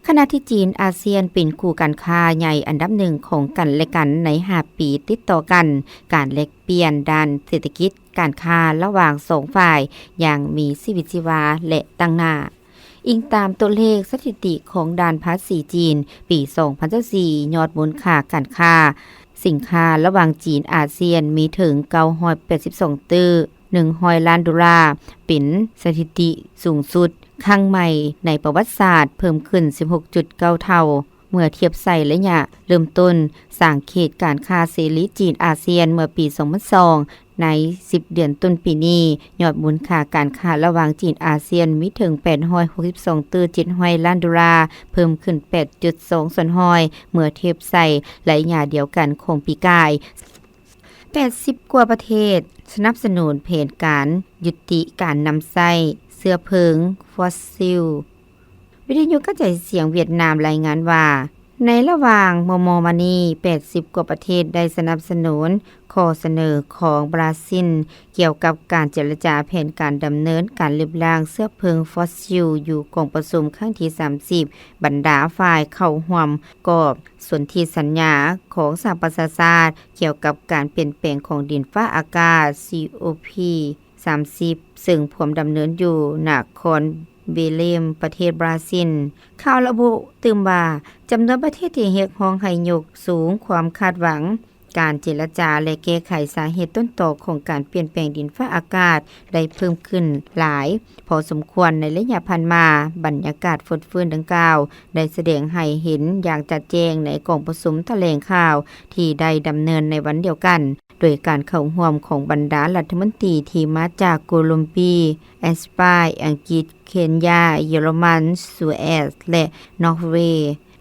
ຂະນະທີ່ຈີນອາຊຽນເປັນຄູ່ການຄ້າໃຫຍ່ອັນດັບໜຶ່ງຂອງກັນແລະກັນໃນຫ້າປີຕິດຕໍ່ກັນ, ການແລກປ່ຽນດ້ານເສດຖະກິດ, ການຄ້າລະຫວ່າງສອງຝ່າຍຢ່າງມີຊີວິດຊີວາ ແລະ ຕັ້ງໜ້າ. ອີງຕາມຕົວເລກສະຖິຕິຂອງດ່ານພາສີຈີນ, ປີສອງພັນຊາວສີ່ ຍອດມູນຄ່າການຄ້າສິນຄ້າລະຫວ່າງຈີນອາຊຽນມີເຖິງເກົ້າຮ້ອຍແປດສິບສອງຕື້ໜຶ່ງຮ້ອຍລ້ານໂດລາ, ເປັນສະຖິຕິສູງສຸດຄັ້ງໃໝ່ໃນປະຫວັດສາດ, ເພີ່ມຂຶ້ນສິບຫົກຈຸດເກົ້າເທົ່າ ເມື່ອທຽບໃສ່ໄລຍະເລີ່ມຕົ້ນສ້າງເຂດການຄ້າເສລີຈີນອາຊຽນເມື່ອປີສອງພັນສອງ. ໃນສິບເດືອນຕົ້ນປີນີ້, ຍອດມູນຄ່າການຄ້າລະຫວ່າງຈີນອາຊຽນມີເຖິງແປດຮ້ອຍຫົກສິບສອງຕື້ເຈັດຮ້ອຍລ້ານໂດລາ, ເພີ່ມຂຶ້ນແປດຈຸດສອງສ່ວນຮ້ອຍ ເມື່ອທຽບໃສ່ໄລຍະດຽວກັນຂອງປີກາຍ. ແປດສິບກວ່າປະເທດສະໜັບສະໜູນແຜນການຍຸຕິການນຳໃຊ້ເຊື້ອເພີງຟອດຊິວ. ວິທະຍຸກະຈາຍສຽງຫວຽດນາມລາຍງານວ່າ, ໃນລະຫວ່າງມໍ່ໆມານີ້, ແປດສິບກວ່າປະເທດໄດ້ສະໜັບສະໜູນຂໍ້ສະເໜີຂອງບຣາຊິນກ່ຽວກັບການເຈລະຈາແຜນການດຳເນີນການລຶບລ້າງເຊື້ອເພີງຟອດຊິວຢູ່ກອງປະຊຸມຄັ້ງທີສາມສິບ ບັນດາຝ່າຍເຂົ້າຮ່ວມກອບສົນທິສັນຍາຂອງສະຫະປະຊາຊາດກ່ຽວກັບການປ່ຽນແປງຂອງດິນຟ້າອາກາດ ຊີໂອພີ ສາມສິບ ເຊິ່ງພວມດຳເນີນຢູ່ນະຄອນເບເລມ ປະເທດບຣາຊິນ. ຂ່າວລະບຸຕື່ມວ່າ, ຈຳນວນປະເທດທີ່ຮຽກຮ້ອງໃຫ້ຍົກສູງຄວາມຄາດຫວັງການເຈລະຈາ ແລະ ແກ້ໄຂສາເຫດຕົ້ນຕໍຂອງການປ່ຽນແປງດິນຟ້າອາກາດໄດ້ເພີ່ມຂຶ້ນຫຼາຍພໍສົມຄວນໃນໄລຍະຜ່ານມາ. ບັນຍາກາດຟົດຟື້ນດັ່ງກ່າວໄດ້ສະແດງໃຫ້ເຫັນຢ່າງຈະແຈ້ງໃນກອງປະຊຸມຖະແຫຼງຂ່າວທີ່ໄດ້ດຳເນີນໃນວັນດຽວກັນ. ໂດຍການເຂົ້າຮ່ວມຂອງບັນດາລັດຖະມົນຕີທີ່ມາຈາກໂກລົມເບຍ, ແອັດສະປາຍ, ອັງກິດ, ເຄນຢາ, ເຢຍລະມັນ, ສະວິດ ແລະ ນໍເວ,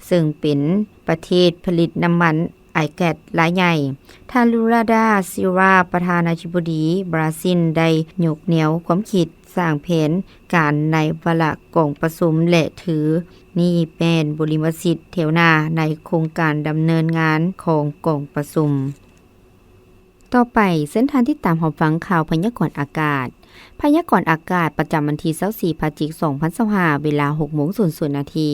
ເຊິ່ງເປັນປະເທດຜະລິດນ້ຳມັນອາຍແກັສລາຍໃຫຍ່. ທ່ານ ລູລາ ດາ ຊິລວາ, ປະທານາທິບໍດີບຣາຊິນ, ໄດ້ຍົກແນວຄວາມຄິດສ້າງແຜນການໃນວາລະກອງປະຊຸມ ແລະ ຖືນີ້ແມ່ນບຸລິມະສິດແຖວໜ້າໃນໂຄງການດຳເນີນງານຂອງກອງປະຊຸມ. ຕໍ່ໄປ, ເຊີນທ່ານຕິດຕາມຮັບຟັງຂ່າວພະຍາກອນອາກາດ. ພະຍາກອນອາກາດປະຈຳວັນທີຊາວສີ່ ພະຈິກ ສອງພັນຊາວຫ້າ ເວລາຫົກໂມງສູນນາທີ.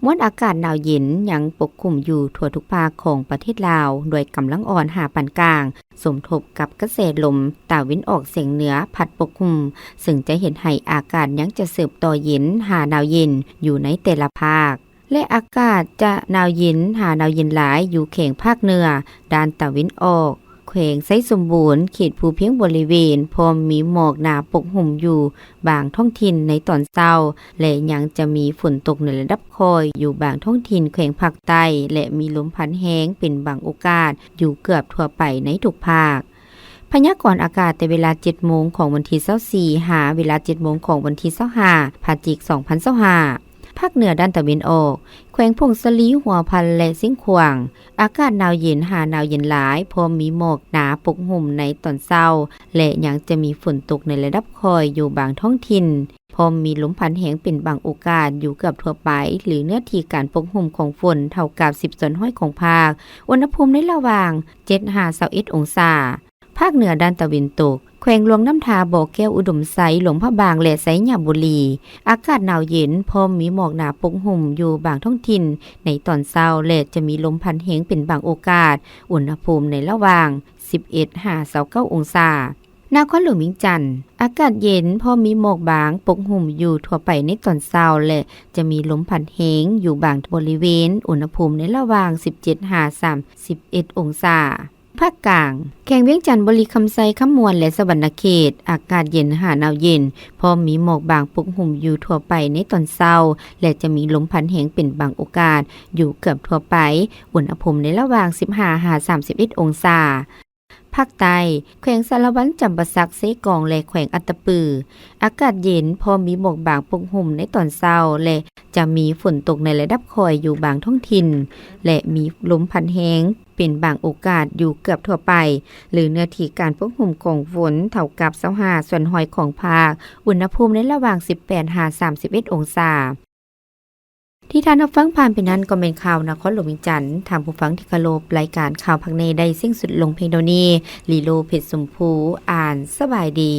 ມວນອາກາດໜາວເຢັນຍັງປົກຄຸມຢູ່ທົ່ວທຸກພາກຂອງປະເທດລາວ ດ້ວຍກຳລັງອ່ອນຫາປານກາງ, ສົມທົບກັບກະແສລົມຕາເວັນອອກສຽງເໜືອພັດປົກຄຸມ, ເຊິ່ງຈະເຮັດໃຫ້ອາກາດຍັງຈະສືບຕໍ່ເຢັນຫາໜາວເຢັນຢູ່ໃນແຕ່ລະພາກ. ແລະ ອາກາດຈະໜາວເຢັນຫາໜາວເຢັນຫຼາຍຢູ່ແຂວງພາກເໜືອ, ດ້ານຕາເວັນອອກ, ແຂວງໄຊສົມບູນ, ເຂດພູພຽງບໍລິເວນ, ພ້ອມມີໝອກໜາປົກຫຸ້ມຢູ່ບາງທ້ອງຖິ່ນໃນຕອນເຊົ້າ ແລະ ຍັງຈະມີຝົນຕົກໃນລະດັບຄ່ອຍຢູ່ບາງທ້ອງຖິ່ນແຂວງພາກໃຕ້ ແລະ ມີລົມພັດແຮງເປັນບາງໂອກາດຢູ່ເກືອບທົ່ວໄປໃນທຸກພາກ. ພະຍາກອນອາກາດແຕ່ເວລາເຈັດໂມງຂອງວັນທີຊາວສີ່ ຫາເວລາເຈັດໂມງຂອງວັນທີຊາວຫ້າ ພະຈິກ ສອງພັນຊາວຫ້າ. ພາກເໜືອດ້ານຕາເວັນອອກ, ແຂວງຜົ້ງສາລີ, ຫົວພັນ ແລະ ຊຽງຂວາງ, ອາກາດໜາວເຢັນຫາໜາວເຢັນຫຼາຍ, ພ້ອມມີໝອກໜາປົກຫຸ້ມໃນຕອນເຊົ້າ ແລະ ຍັງຈະມີຝົນຕົກໃນລະດັບຄ່ອຍຢູ່ບາງທ້ອງຖິ່ນ, ພ້ອມມີລົມພັດແຮງເປັນບາງໂອກາດຢູ່ເກືອບທົ່ວໄປ ຫຼື ເນື້ອທີ່ການປົກຫຸ້ມຂອງຝົນເທົ່າກັບສິບສ່ວນຮ້ອຍຂອງພາກ. ອຸນຫະພູມໃນລະຫວ່າງເຈັດຫາຊາວເອັດອົງສາ. ພາກເໜືອດ້ານຕາເວັນຕົກ, ແຂວງຫຼວງນ້ຳທາ, ບໍ່ແກ້ວ, ອຸດົມໄຊ, ຫຼວງພະບາງ ແລະ ໄຊຍະບູລີ, ອາກາດໜາວເຢັນ, ພ້ອມມີໝອກໜາປົກຫຸ້ມຢູ່ບາງທ້ອງຖິ່ນໃນຕອນເຊົ້າ ແລະ ຈະມີລົມພັດແຮງເປັນບາງໂອກາດ, ອຸນຫະພູມໃນລະຫວ່າງສິບເອັດຫາຊາວເກົ້າອົງສາ. ນະຄອນຫຼວງວຽງຈັນ, ອາກາດເຢັນ, ພ້ອມມີໝອກບາງປົກຫຸ້ມຢູ່ທົ່ວໄປໃນຕອນເຊົ້າ ແລະ ຈະມີລົມພັດແຮງຢູ່ບາງບໍລິເວນ, ອຸນຫະພູມໃນລະຫວ່າງສິບເຈັດຫາສາມສິບເອັດອົງສາ. ພາກກາງ, ແຂວງວຽງຈັນ, ບໍລິຄຳໄຊ, ຄຳມ່ວນ ແລະ ສະຫວັນນະເຂດ, ອາກາດເຢັນຫາໜາວເຢັນ, ພ້ອມມີໝອກບາງປົກຫຸ້ມຢູ່ທົ່ວໄປໃນຕອນເຊົ້າ ແລະ ຈະມີລົມພັດແຮງເປັນບາງໂອກາດຢູ່ເກືອບທົ່ວໄປ, ອຸນຫະພູມໃນລະຫວ່າງສິບຫ້າຫາສາມສິບເອັດອົງສາ. ພ ພາກໃຕ້, ແຂວງສາລະວັນ, ຈຳປາສັກ, ເຊກອງ ແລະ ແຂວງອັດຕະປື ອາກາດເຢັນ, ພໍມີໝອກບາງປົກຫຸ້ມໃນຕອນເຊົ້າ ແລະ ຈະມີຝົນຕົກໃນລະດັບຄ່ອຍຢູ່ບາງທ້ອງຖິ່ນ ແລະ ມີລົມພັດແຮງເປັນບາງໂອກາດຢູ່ເກືອບທົ່ວໄປ ຫຼື ເນື້ອທີ່ການປົກຫຸ້ມຂອງຝົນເທົ່າກັບຊາວຫ້າສ່ວນຮ້ອຍຂອງພາກ, ອຸນຫະພູມໃນລະຫວ່າງສິບແປດຫາສາມສິບເອັດອົງສາ. ທີ່ທ່ານຮັບຟັງຜ່ານໄປນັ້ນກໍແມ່ນຂ່າວນະຄອນຫຼວງວຽງຈັນ. ທ່ານຜູ້ຟັງທີ່ເຄົາລົບ, ລາຍການຂ່າວພາກໃນໄດ້ສິ້ນສຸດລົງພຽງເທົ່ານີ້. ລີໂລ ເພັດຊົມພູ ອ່ານ. ສະບາຍດີ.